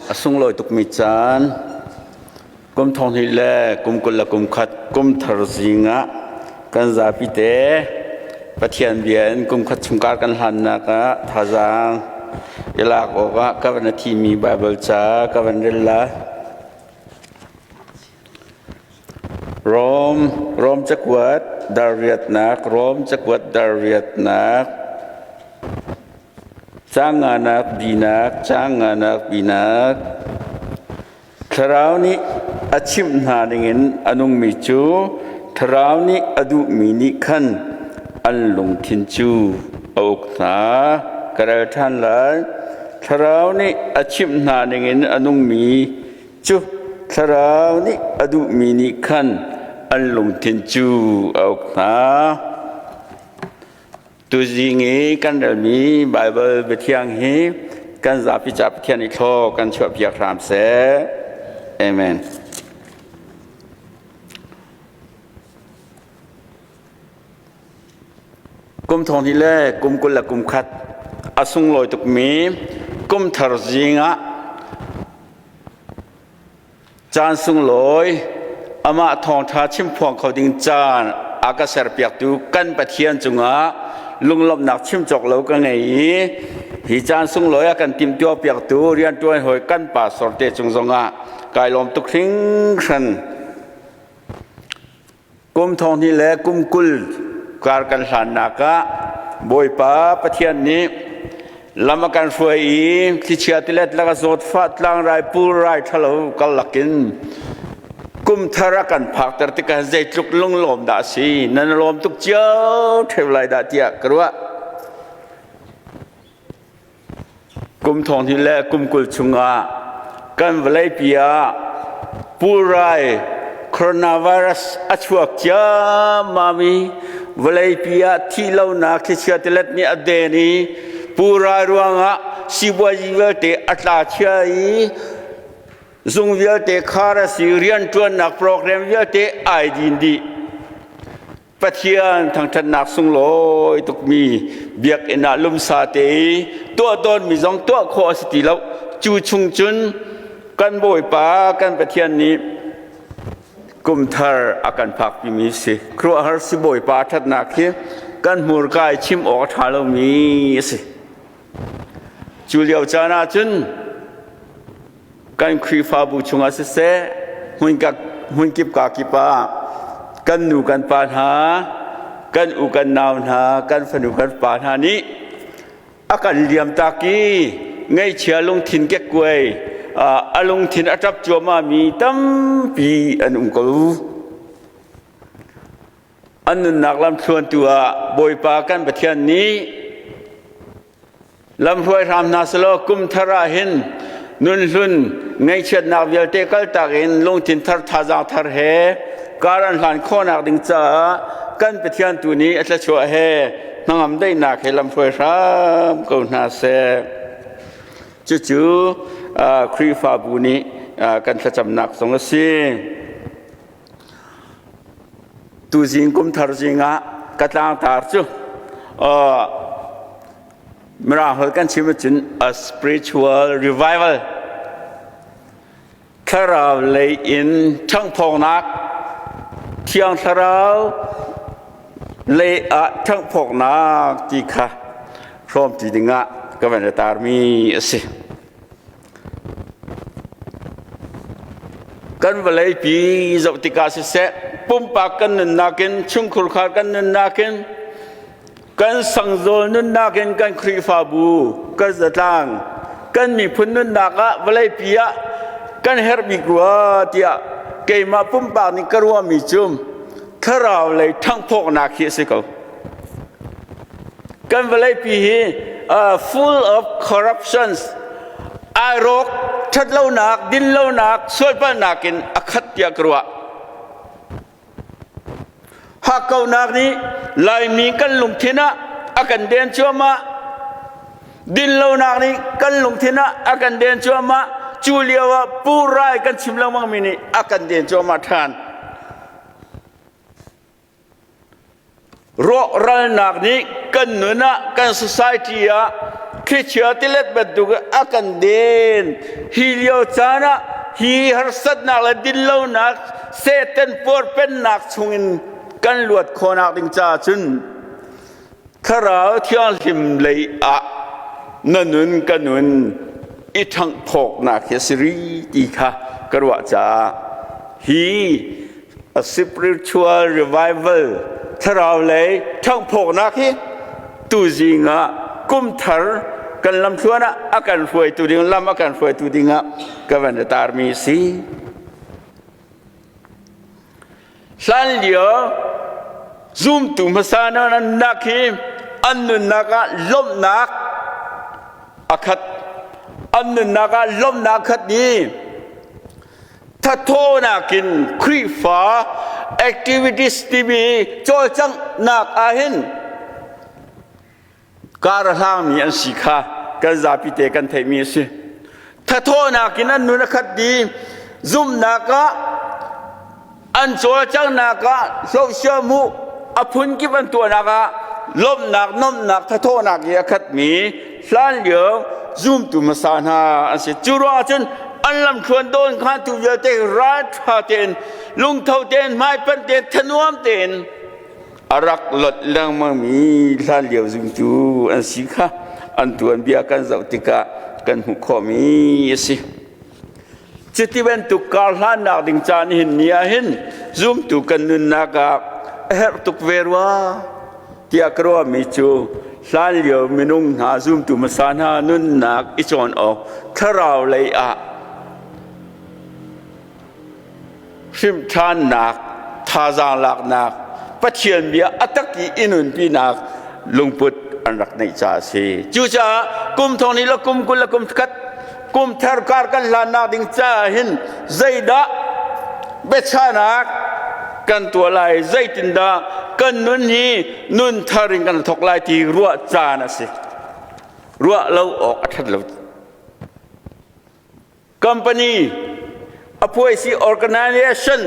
A sunglawi tukmi caan kum thong hnih le kum 20 le kum khat kum thar zing ah kan zapi te Pathian bia in kum khat chungkar kan hlannak ah thazaang i lak awkah ka van a thimi Baibal ca ka van rel lai. Rom Rom cakuat darriatnak Rom cakuat darriatnak Caang nganak binak, caang nganak binak. Thlarau nih a chimh hna ningin a nungmi cu Thlarau nih a duhmi nih khan an lungthin cu a uk hna. Ka rel ṭhan lai. Thlarau nih a chimh hna ningin a nungmi cu Thlarau nih a duhmi nih khan an lungthin cu a uk hna. Tuzing i kan relmi Baibal biathiang hi kan zapi ca Pathian i thlaw kan chuahpiak hram seh. Amen. Kum thong hnih le kum 20 le kum khat a sunglawi tukmi kum thar zing ah Caan sunglawi amah thawngṭha chimphuang kho ding caan a ka serpiaktu kan Pathian cungah lunglawmhnak chim cawk lo ka ngei i hi caan sunglawi a kan timhtuahpiaktu rianṭuan hawi kan pastor te cung zongah kai lawm tuk hringhran. Kum thong hnih le kum 20 kar kan hlannak ah Bawipa Pathian nih lam a kan hruai i thlichia tilet laka zawtfah tlangrai pulrai ṭhalo karlak in kum thar a kan phakter tikah zeitluk lunglawm dah a si nan lawm tuk cio ṭheu lai dah tiah ka ruah. Kum thong hnih le kum 20 chungah kan vawleipi ah pulrai coronavirus a chuak ciammam i vawleipi ah thihlonak thlichia tilet nih a den i pulrai ruangah sipuazi vialte a tla chia i zung vialte khar a si rianṭuannak program vialte ai din dih. Pathian thangṭhatnak sunglawi tukmi biakinn ah lumsa te i tuah tawnmi zong tuah khawh a si ti lo. Cu chung cun kan Bawipa kan Pathian nih kum thar a kan phakpimi si. Khuaruahhar si Bawipa a ṭhatnak hi kan hmurka i chim awk a ṭha lomi a si. Cu lio caan ah cun kan Khrihfabu chungah siseh hmunkip kakip ah kan nu kan pa hna kan u kan nau hna kan fanu kan pa hna nih a kan liamtak i ngaihchia lungthin kekkuai a lungthin a ṭap cuahmah mi tampi an um ko. An nunnak lamthluantu ah Bawipa kan Pathian nih Lamhruai hram hna selaw kum thar ah hin nunhlun ngaihchiatnak vialte kaltak in lungthin thar thazaang thar he kar an hlan khawhnak ding caah kan Pathian tu nih a thluachuah he hnangam daihnak he lamhruai hram ko hna seh. Cucu Khrihfabu nih kan thlacamnak zong a si. Tuzing kum thar zing ah ka tlangtar cu Mirang holh kan chim ahcun a spiritual revival thlarau lei in ṭhanghphawknak thiang thlarau lei ah ṭhanghphawknak ti kha hrawmṭi dingah ka van i tarmi a si. Kan vawleipi zoh tikah siseh, pumpak kan nunnak in, chungkhurkhar kan nunnak in, kan sangzawl nunnak in, kan Khrihfabu, kan zatlang, kan miphun nunnak ah vawleipi ah kan herh bik rua tiah keimah pumpak nih ka ruahmi cu thlarau lei ṭhanghphawknak hi a si ko. Kan vawleipi hi full of corruptions airawk ṭhatlonak dinlonak sualpalhnak in a khat tiah ka ruah. Hakkauhnak nih Laimi kan lungthin ah a kan den cuahmah. Dinlonak nih kan lungthin ah a kan den cuahmah. Cu lio ah purai kan chim lengmangmi nih a kan den cuahmah ṭhan. Rawhralnak nih kan nun ah, kan society ah Thlichia tilet bantuk a kan den. Hi lio caan ah hi harsatnak le dinlonak Satan puarpennak chungin kan luat khawhnak ding caah cun Thlarau Thianghlim lei ah na nun ka nun i ṭhanghphawknak hi a si rih ti kha ka ruah caah hi a spiritual revival thlarau lei ṭhanghphawknak hi tuzing ah kum thar kan lamthluan ah a kan hruaitu ding lam a kan hruaitu ding ah ka van i tarmi a si. Hlanlio zumtu hmasa hna nunnak hi an nunnak ah lawmhnak a khat. An nunnak ah lawmhnak khat i thathawnak in Khrihfa activities timi cawlcanghnak ahhin Kar a hlangmi an si kha kan zapi te kan theihmi a si. Thathawhnak in an nun a khat dih. Zumhnak ah an cawlcanghnak ah hlohsiamu a phunkip an tuahnak ah lawmhnak, nomhnak, thathawhnak i a khatmi hlanlio zumtu hmasa hna an si. Cu ruangah cun an lamthluan dawn khantu vialte ralṭha tein lungtho tein hmaipanh tein thanuam tein a rak lot lengmangmi hlanlio zumtu an si kha an tuanbia kan zoh tikah kan hmuh khawhmi a si. Cuti bantuk kar hlannak ding caan hin ni ah hin zumtu kan nunnak ah a herh tuk ve rua tiah ka ruahmi cu hlanlio minung hna zumtu hmasa hna nunnak i cawn awk thlarau lei ah hrimhṭhannak, thazaang laknak, Pathian bia a tak i i nunpinak lungput an rak neih caah a si. Cucaah kum thong ni le kum 20 le kum khat kum thar kar kan hlannak ding caah hin zeidah biachahnak kan tuah lai, zeitindah kan nun hi nun thar in kan thawk lai ti ruah caan a si. Ruah lo awk a ṭhat lo. Company, a phuaisi organization,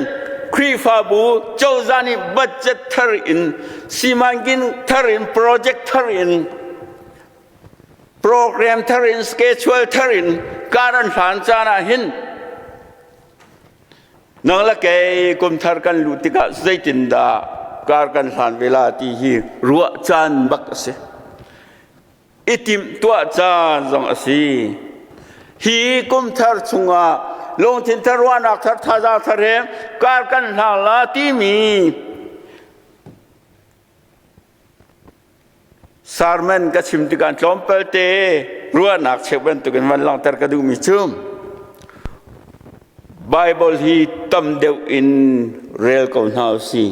Khrihfabu, cozah nih budget thar in, simankin thar in, project thar in, program thar in, schedule thar in kar an hlan caan ah hin nang le kei kum thar kan luh tikah zeitindah kar kan hlan ve la ti hi ruah caan bak a si. I timhtuah caan zong a si. Hi kum thar chungah lungthin thar ruahnak thar thazaang thar he kar kan hlang la timi sermon ka chim tikah tlawmpal te ruahnak cheu bantukin van langhter ka duhmi cu Bible hi tam deuh in rel ko hna usih.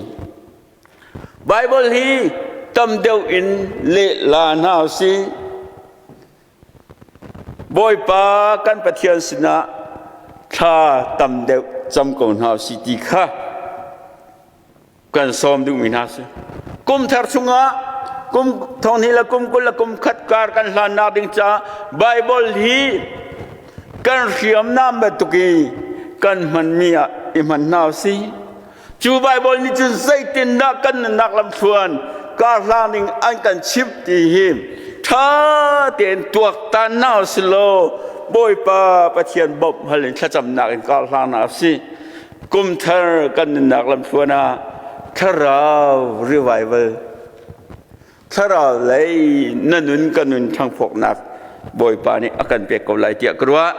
Baibal hi tam deuh in lehla hna usih. Bawipa kan Pathian sinah thla tam deuh cam ko hna usih ti kha kan sawm duhmi hna si. Kum thar chungah kum 20 le kum 20 le kum khat kar kan hlannak ding caah Baibal hi kan hriamnam bantuk i kan hmanmi ah i hman hna usih. Cu Baibal nih cun zeitindah kan nunnak lamthluan karhlang ding an kan chimh ti hi ṭha tein tuaktan hna usih law Bawipa Pathian bawmh hal in thlacamnak in karhlang hna usih. Kum thar kan nunnak lamthluan ah thlarau revival thlarau lei na nun ka nun ṭhangphawknak Bawipa nih a kan pek ko lai tiah ka ruah.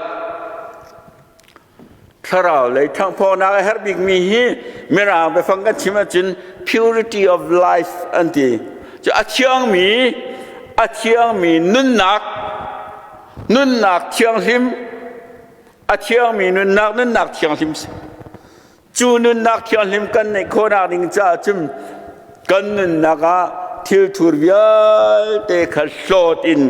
Thlarau lei ṭhanghphawknak a herh bikmi hi Mirang biafang kan chim ahcun purity of life an ti. Cu a thiangmi, a thiangmi nunnak, nunnak thianghlim, a thiangmi nunnak, nunnak thianghlim si. Cu nunnak thianghlim kan neih khawhnak ding caah cun kan nunnak ah thilthur vialte kha hlawt in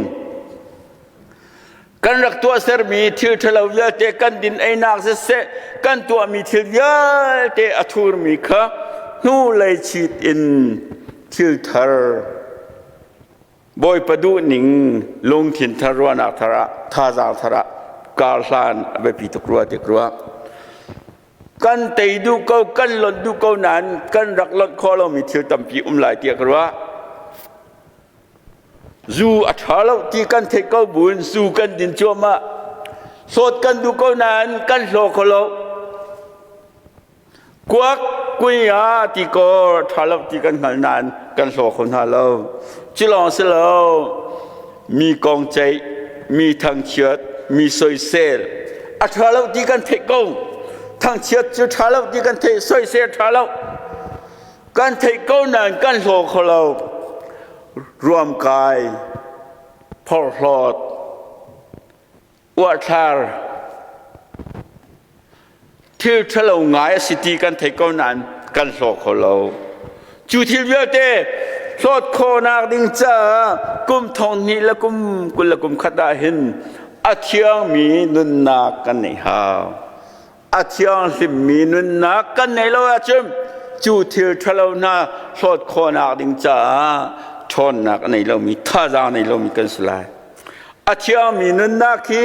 kan rak tuahsermi thil ṭhalo vialte kan din einak siseh kan tuahmi thil vialte a thurmi kha hnulei chit in thil thar Bawipa duhning lungthin thar ruahnak thar ah thazaang thar ah kar hlan a biapi tuk rua tik rua kan tei duh ko kan lonh duh ko nain kan rak lonh khawh lomi thil tampi um lai tiah ka ruah. Zu a ṭha lo ti kan theih ko buin zu kan din cuahmah. Hlawt kan duh ko nain kan hlaw kho lo. Kuak kuia ti ko ṭha lo ti kan hngal nain kan hlaw kho hna lo. Cu lawng si lo, mi kong ceih, mi thangchiat, mi soisel a ṭha lo ti kan theih ko. Thangchiat cu ṭha lo ti kan theih, soisel ṭha lo. Kan theih ko nain kan hlaw kho lo. Ruamkai, phorhlawt, uahthlar, thil ṭhalo ngai a si ti kan thei ko nain kan hlaw kho lo. Cu thil vialte hlawt khawhnak ding caah kum thong hnih le kum 21 ah hin a thiangmi nunnak kan neih hau. A thianghlimmi nunnak kan neih lo ahcun cu thil ṭhalo hna hlawt khawhnak ding caah ṭhawnnak a nei lomi, thazaang a nei lomi kan si lai. A thiangmi nunnak hi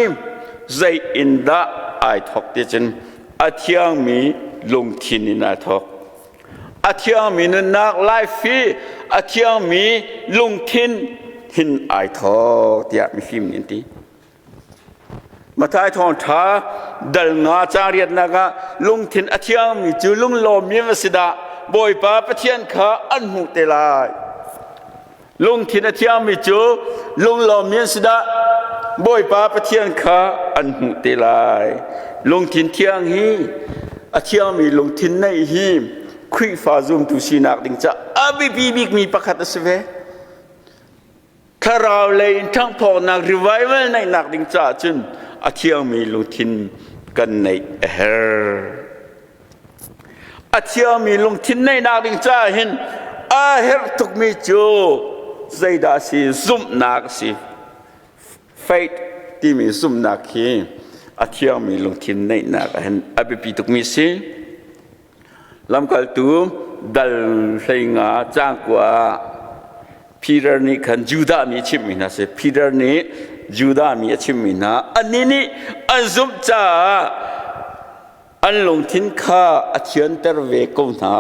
zei in dah ai thawk ti cun a thiangmi lungthin in ai thawk. A thiangmi nunnak life hi a thiangmi lungthin hin ai thawk tiah mifim nih an ti. Matthai thawngṭha dal nga caang riatnak ah lungthin a thiangmi cu lunglawmmi va si dah Bawipa Pathian kha an hmuh te lai. Lungthin a thiangmi cu lunglawmmi an si dah Bawipa Pathian kha an hmuh te lai. Lungthin thiang hi a thiangmi lungthin neih hi Khrihfa zumtu sinak ding caah a biapi bikmi pakhat a si ve. Thlarau lei in ṭhanghphawknak revival neihnak ding caah cun a thiangmi lungthin kan neih a herh. A thiangmi lungthin neihnak ding caah hin a herh tukmi cu zeidah a si? Zumhnak a si. Faith timi zumhnak hi a thiangmi lungthin neihnak ah hin a biapi tukmi a si. Lamkaltu dal 15 caang 9 ah Peter nih khan Judah mi a chimhmi hna si. Peter nih Judah mi a chimhmi hna. Annih nih an zumh caah an lungthin kha a thianter ve ko hna.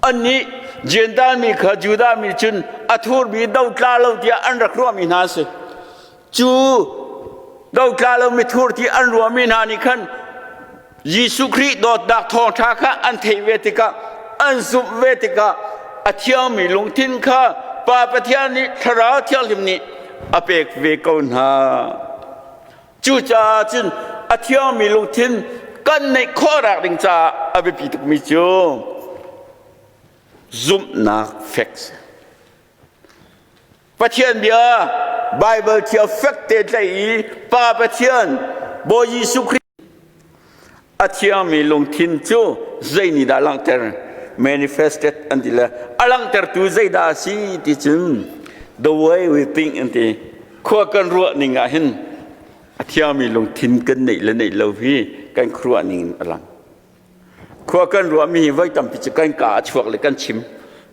Annih Jentail mi kha Judah mi cun a thurmi dotla lo tiah an rak ruahmi hna a si. Cu dotla lo mithur ti an ruahmi hna nih khan Jesuh Khrih dawtnak thawngṭha kha an theih ve tikah an zumh ve tikah a thiangmi lungthin kha Pa Pathian nih Thlarau Thianghlim nih a pek ve ko hna. Cucaah cun a thiangmi lungthin kan neih khawhnak ding caah a biapi tukmi cu zumhnak fek Pathian bia Baibal thiang fek te tlaih i Pa Pathian Bawi Jesuh Khrih a thiangmi lungthin cu zei nih dah langhter manifested an ti le a langhtertu zeidah a si ti cun the way we think an ti khua kan ruah ning ah hin a thiangmi lungthin kan neih le neih lo hi kan khuaruah ning in a lang. Khua kan ruahmi hi voi tampi cu kan kaa a chuak le kan chim.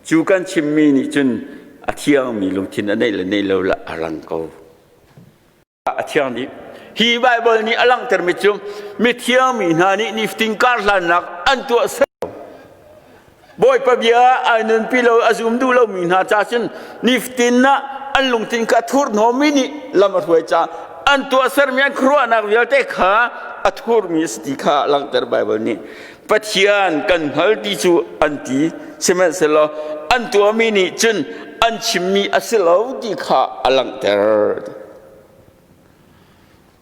Cu kan chimmi nih cun a thiangmi lungthin a neih le neih lo le a lang ko. A thiang dih. Hi Baibal nih a langhtermi cu mithiang mi hna nih nifatin karhlannak an tuah ser. Bawipa bia ai nunpi lo a zum duh lomi hna ca cun nifatin ah an lungthin kha thurhnawmmi nih lam a hruai caah an tuahsermi an khuaruahnak vialte kha a thurmi a si ti kha a langhter Baibal nih. Pathian kan hngal ti cu an ti sihmanhsehlaw an tuahmi nih cun an chimmi a si lo ti kha a langhter.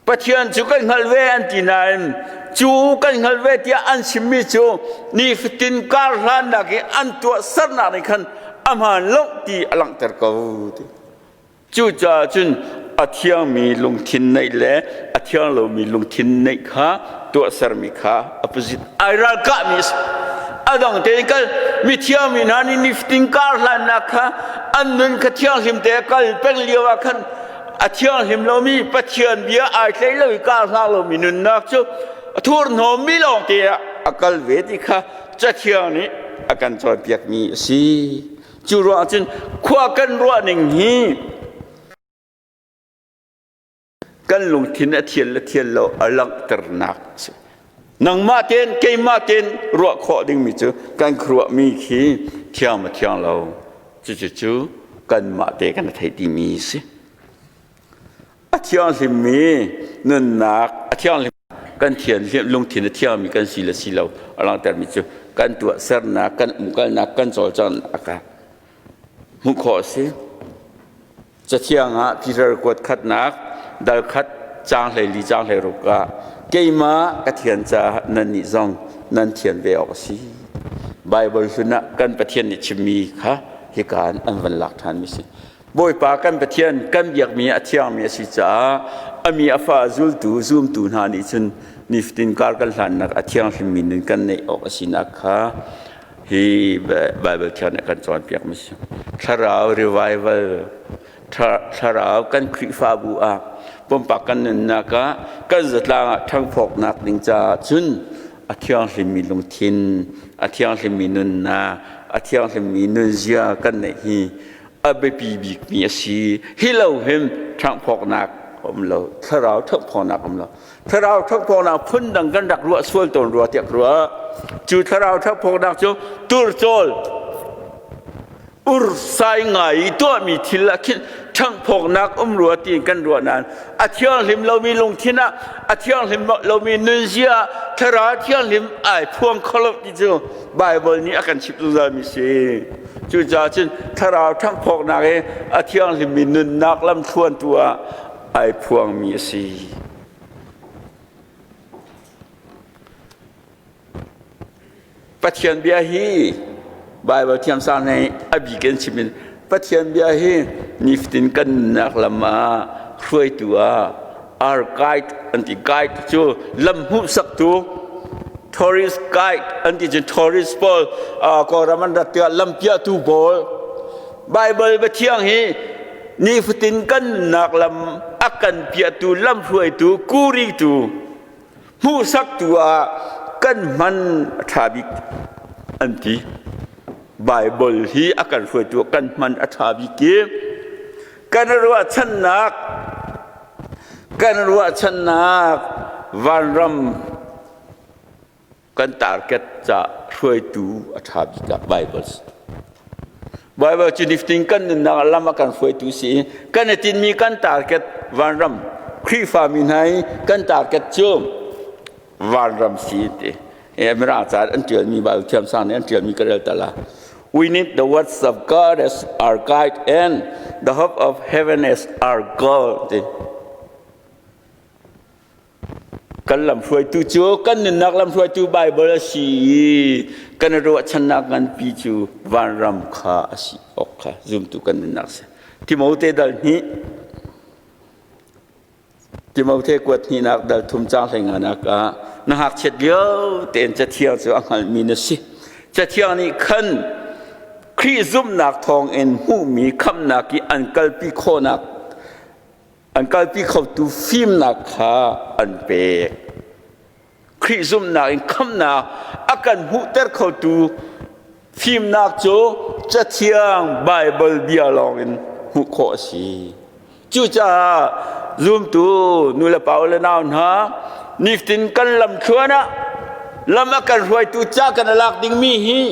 Pathian cu kan hngalh ve an ti nain cu kan hngalh ve tiah an chimmi cu nifatin kar hlannak i an tuahsernak nih khan a hmaan lo ti a langhter ko ti. Cucaah cun a thiangmi lungthin neih le a thiang lomi lungthin neih kha tuahsermi kha opposite ai ralkahmi a si. A dang tein kal mithiangmi hna nih nifatin kar hlannak kha an nun kha thianghlim te kal peng lio ah khan a thianghlim lomi Pathian bia ai tlei lo i kar hlang lomi nunnak cu a thurhnawmmi lawngte ah a kal ve ti kha Cathiang nih a kan cawnpiakmi a si. Cu ruang cun khua kan ruah ning hi kan lungthin a thial le thial lo a langhternak a si. Nangmah tein keimah tein ruah khawh dingmi cu kan khuaruahmi khi thiang ma thiang lo cucu cu. kanmah te kan thei timi si. A thianghlimmi nunnak a thianghlim kan thian lungthin a thiangmi kan si le si lo a langhtermi cu kan tuahsernak kan umkalnak kan cawlcanghnak ah hmuh khawh a si. Cathiang ah Peter kuat khatnak dal khat caang 14 caang 16 ah keimah ka thian caah nannih zong nan thian ve awk a si. Baibal hlun ah kan Pathian nih chimmi kha hika in an van lak ṭhanmi si. Bawipa kan Pathian kan biakmi a thiangmi a si caah a mi a fa zultu zumtu hna nih cun nifatin kar kan hlannak a thianghlimmi nun kan neih awk a sinak kha hi Baibal thiang nih kan cawnpiakmi si. Thlarau revival thlarau kan Khrihfabu ah pumpak kan nunnak ah kan zatlang ah ṭhangphawknak ding caah cun a thianghlimmi lungthin a thianghlimmi nunnak a thianghlimmi nunzia kan neih hi a biapi bikmi a si. Hi lo hin ṭhangphawknak um lo thlarau ṭhangphawknak um lo. Thlarau ṭhangphawknak phundang kan rak ruah sual tawn rua tiah ka ruah. Cu thlarau ṭhangphawknak cu turcawl ursai ngai i tuahmi thil ah khin ṭhangphawknak um rua tiin kan ruah nain a thianghlim lomi lungthin ah a thianghlim lomi nunzia ah thlarau thianghlim ai phuang kho lo ti cu Baibal nih a kan chimh zungzalmi si. Cucaah cun thlarau ṭhangphawknak i a thianghlimmi nunnak lamthluantu ah ai phuangmi a si. Pathian bia hi Baibal thiamsang nih a bik in chim in Pathian bia hi nifatin kan nunnak lam ah hruaitu ah our guide an ti guide cu lam hmuhsaktu tourist guide an ti cu tourist pawl Kawlram an rat tikah lam piahtu pawl Baibal biathiang hi nifatin kan nunnak lam a kan piahtu lamhruaitu kuritu hmuhsaktu ah kan hman a ṭha bik an ti Baibal hi a kan hruaitu kan hman a ṭha bik i kan ruahchannak kan ruahchannak vanram kan target ca hruaitu a ṭha bik ah Bible si. Bible cu niftin kan nunnak ah lam a kan hruaitu si i kan i tinhmi kan target vanram Khrihfami hna i kan target cu vanram si ti. Mirang ca an ṭialmi Bible thiamsang nih an ṭialmi ka rel ta la. We need the words of God as our guide and the hope of heaven as our goal. Ti. Kan lamhruaitu cu kan nunnak lamhruaitu Baibal a si i kan ruahchannak nganpi cu vanram kha a si awk kha zumtu kan nunnak si. Timote dal hnih Timote kuat hnihnak dal thum caang hleinganak ah na ngakchiat lio tein cathiang cu a hngalhmi na si. Cathiang nih khan Khrih zumhnak thawngin hmuhmi khamhnak i an kalpi khawhnak an kalpi khotu fimnak kha an pek. Khrih zumhnak in khamhnak a kan hmuhter khotu fimnak cu Cathiang Baibal bia lawngin hmuh khawh a si. Cucaah zumtu nu le pa le nau hna niftin kan lamthluan ah lam a kan hruaitu ca kan lak dingmi hi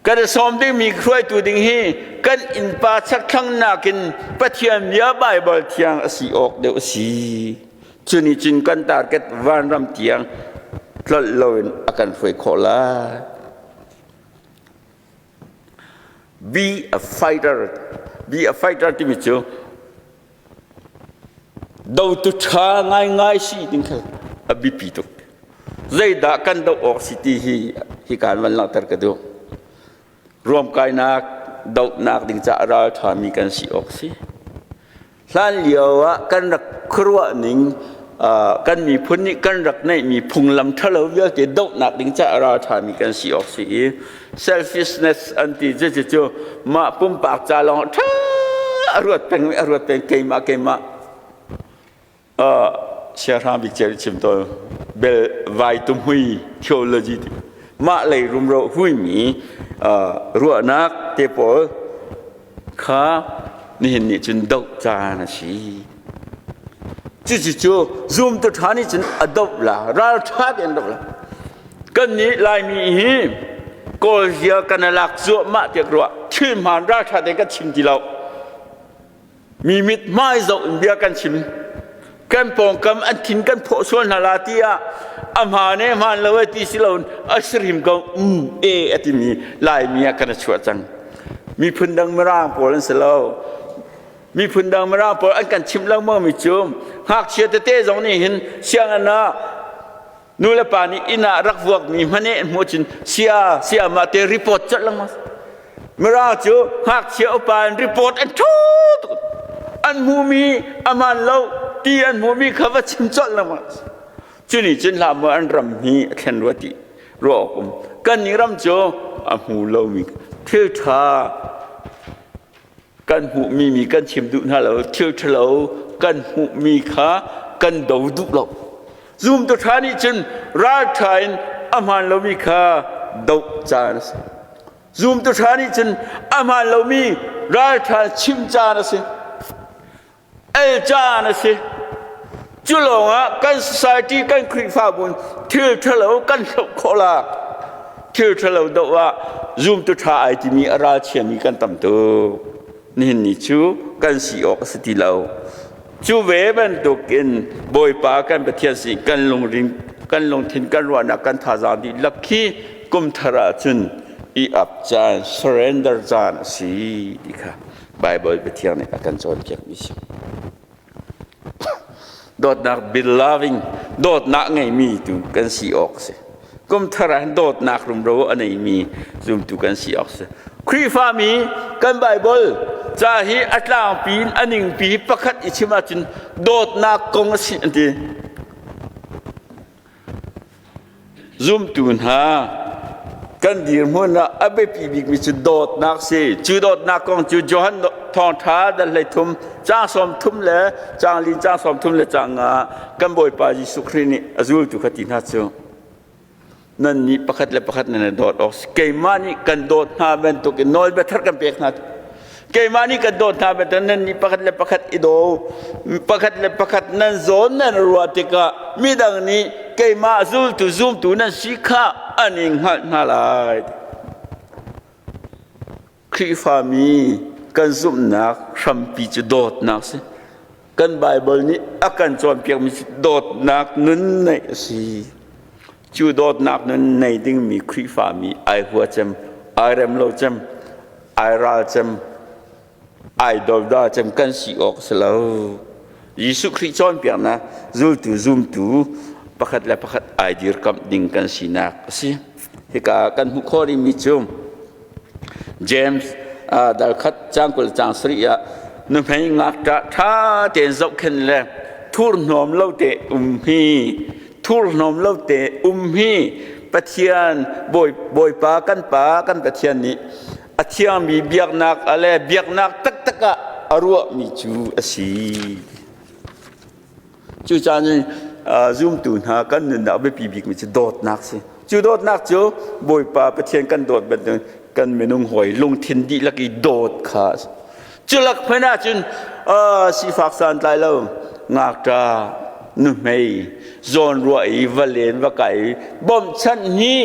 Kan i sawm dingmi hruaitu ding hi kan innpa chakthlang nakin Pathian bia Baibal thiang a si awk deuh a si. Cu nih cun kan target vanram tiang tlolh loin a kan hruai khawh lai. Be a fighter. Be a fighter timi cu Dotu ṭha ngaingai si ding kha a biapi tuk. Zeidah kan doh awk si ti hi hika in van langhter ka duh. Ruamkainak dohnak ding caah ralṭhami kan si awk si. Hlan lio ah kan rak khuaruah ning kan miphun nih kan rak neihmi phunglam ṭhalo vialte dohnak ding caah ralṭhami kan si awk si i selfishness an ti cucu mah pumpak ca lawng ṭha a ruat peng a ruat peng keimah keimah siahrang bik cia chim tawn bel vai tu hui theology ti mah lei rumro huimi ruahnak te pawl kha nihin nih cun doh caan a si cucu cu zumtu ṭha nih cun a doh la ral ṭha tein doh la kan nih Laimi hi. Kawl zia kan i lak cuahmah tiah ka ruah. Thil hmaan ralṭha tein kan chim ti lo. Mi mithmai zoh in bia kan chim. Kan pawngkam an thin kan phawh sual hna la tiah a hmaan e hmaan lo e ti si loin a si hrim ko e a timi Laimi ah kan i chuah cang. Miphun dang Mirang pawl an si lo. Miphun dang Mirang pawl an kan chimh lengmang mi cu ngakchia tete zong nih hin sianginn ah nu le pa nih inn ah rak vuakmi hmanh hmuh cun sia sia mah te report colh lengmang. Mirang cu ngakchia upa in report an ṭhu tuk. An hmuhmi a hmaan lo ti an hmuhmi kha va chim colh lengmang. Cu nih cun hlah maw an ram hi a thlen rua ti ruah awk um. Kan nih ram cu a hmu lomi thil ṭha kan hmuhmi mi kan chim duh hna lo thil ṭhalo kan hmuhmi kha kan do duh lo zumtu ṭha nih cun ralṭha in a hmaan lomi kha doh caan a si zumtu ṭha nih cun a hmaan lomi ralṭha chim caan a si el caan a si cu lawngah kan society kan Khrihfabu thil ṭhalo kan hloh khawh la thil ṭhalo doh ah zumtu ṭha ai timi a ralchiami kan tam tuk nihin ni cu kan si awk a si ti lo cu ve bantukin Bawipa kan Pathian si kan lungrin kan lungthin kan ruahnak kan thazaang dihlak khi kum thar ah cun i ap caan surrender caan a si ti kha Baibal Pathian nih a kan cawnpiakmi si. Dawtnak beloving dawtnak ngeimi tu kan si awk si. Kum thar ah dawtnak rumro a neimi zumtu kan si awk si. Khrihfami kan Baibal ca hi a tlangpi in a ningpi pakhat i chim ahcun dawtnak kong a si an ti. Zumtu hna kan dirhmun ah a biapi bikmi cu dawtnak si. Cu dawtnak kong cu Johan thawngṭha dal 13 caang 30 le caang li caang 30 le caang nga kan Bawipa Jesuh Khrih nih a zultu kha ti hna cu nannih pakhat le pakhat nan i dawt awk keimah nih kan dawt hna bantukin nawlbia thar kan pek hna. Keimah nih kan dawt hna bantuk nan nih pakhat le pakhat i daw pakhat le pakhat nan zawn nan ruah tikah midang nih keimah zultu zumtu nan si kha an in hngalh hna lai. Khrihfami kan zumhnak hrampi cu dawtnak si. Kan Baibal nih a kan cawnpiakmi cu dawtnak nun neih a si. Cu dawtnak nun nei dingmi Khrihfami ai hua cem, ai rem lo cem, ai ral cem, ai dawda cem kan si awk a si lo. Jesuh Khrih cawnpiaknak zultu zumtu pakhat le pakhat ai dirkamh ding kan sinak a si. Hika kan hmuh khawh rihmi cu James dal khat caang 20 caang 7 ah nuhmei ngakṭah ṭha tein zohkhenh le thurhnawm lo te um hi thurhnawm lo te um hi Pathian Bawipa kan Pa kan Pathian nih a thiangmi biaknak le biaknak taktak ah a ruahmi cu a si. Cucaah zumtu hna kan nunnak biapi bikmi cu dawtnak si. Cu dawtnak cu Bawipa Pathian kan dawt bantuk kan minung hawi lungthin dihlak i dawt kha a si. Cu lak hmanh ahcun sifak santlai lo ngakṭa nuhmei zawnruah i va len va kai i bawmhchanh hi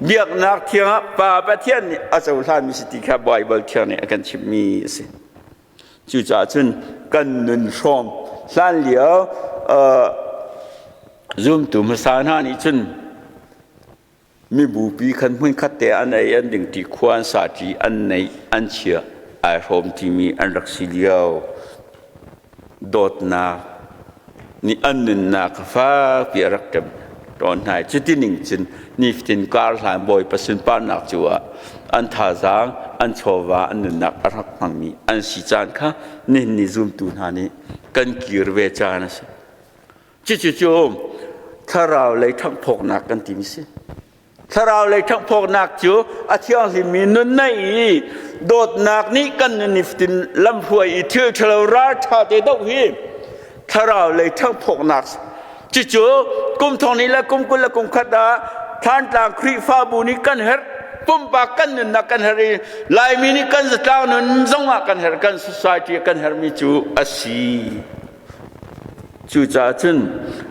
biaknak thiang ah Pa Pathian nih a cohlanmi si ti kha Baibal thiang nih a kan chimhmi a si. Cucaah cun kan nun hrawm hlan lio zumtu hmasa hna nih cun mibupi khan hmunkhat te an ei an ding ṭi khua an sa ṭi an neih an chia ai hrawm ṭimi an rak si lio dawtnak nih an nunnak fakpi a rak ṭem tawn hna i cuti ning cun nifatin kar hlan Bawipa sunparnak cu ah an thazaang an chawva an nunnak a rak hmangmi an si caan kha nihin ni zumtu hna nih kan kir ve caan a si. Cucu cu thlarau lei ṭhanghphawknak kan timi si. Thlarau lei ṭhanghphawknak cu a thianghlimmi nun nei i dawtnak nih kan nun nifatin lamhruai i thil ṭhalo ralṭha te doh hi thlarau lei ṭhanghphawknak cucu kum thong hnih le kum 20 le kum khat ah Thantlang Khrihfabu nih kan herh pumpak kan nunnak kan herh i Laimi nih kan zatlang nun zong ah kan herh kan society kan herhmi cu a si. Cucaah cun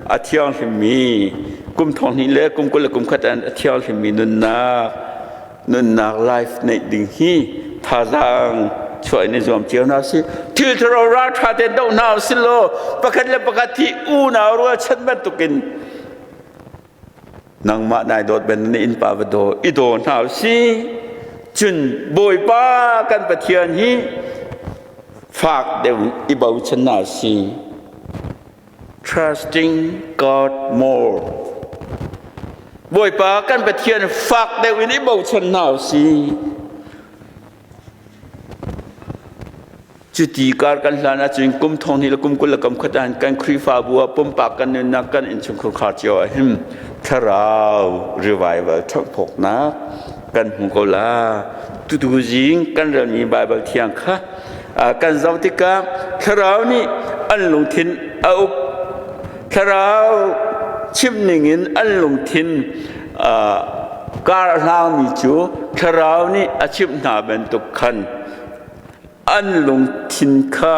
a thianghlimmi kum thong hnih le kum 20 le kum khat ah a thianghlimmi nunnak. Nunnak life neih ding hi thazaang chuah in i zuam cio hna si. Thil tharo ral ṭha tein doh hna usih law pakhat le pakhat hi unau rualchan bantukin nangmah nai dawt ben na innpa va daw i daw hna usih. Cun Bawipa kan Pathian hi fak deuh in i bochan hna si. Trusting God more. Bawipa kan Pathian fak deuh in i bochan hna usih. Cuti kar kan hlan ahcun kum thong hnih le kum 20 le kum khat ah kan Khrihfabu ah pumpak kan nunnak kan innchungkhar khar cio ah hin thlarau revival ṭhanghphawknak kan hmu ko la. Tutu zing kan relmi Baibal thiang kha kan zoh tikah thlarau nih an lungthin a uk. Thlarau chimh ningin an lungthin kar a hlangmi cu thlarau nih a chimh hna bantuk khan an lungthin kha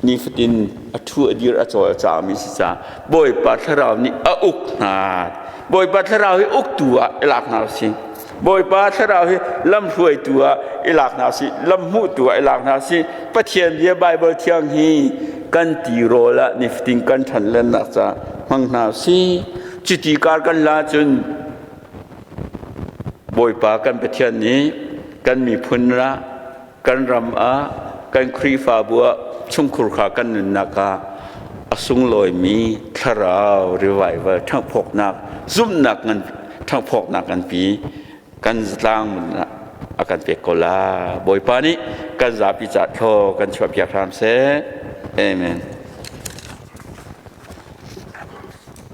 nifatin a ṭhu a dir a cawl a cangmi si caah Bawipa thlarau nih a uk hna. Bawipa thlarau hi uktu ah i lak hna usih. Bawipa thlarau hi lamhruaitu ah i lak hna usih, lamhmuhtu ah i lak hna usih. Pathian bia Baibal thiang hi kan tirawl ah nifatin kan ṭhan lennak caah hmang hna usih. Cuti kar kan la cun Bawipa kan Pathian nih kan miphun ah kan ram ah kan Khrihfabu ah chungkhur kha kan nunnak ah a sunglawimi thlarau revival ṭhanghphawknak zumhnak ngan ṭhanghphawknak nganpi kan zatlang mun ah a kan pek ko la. Bawipa nih kan zapi ca thlaw kan chuahpiak hram seh. Amen.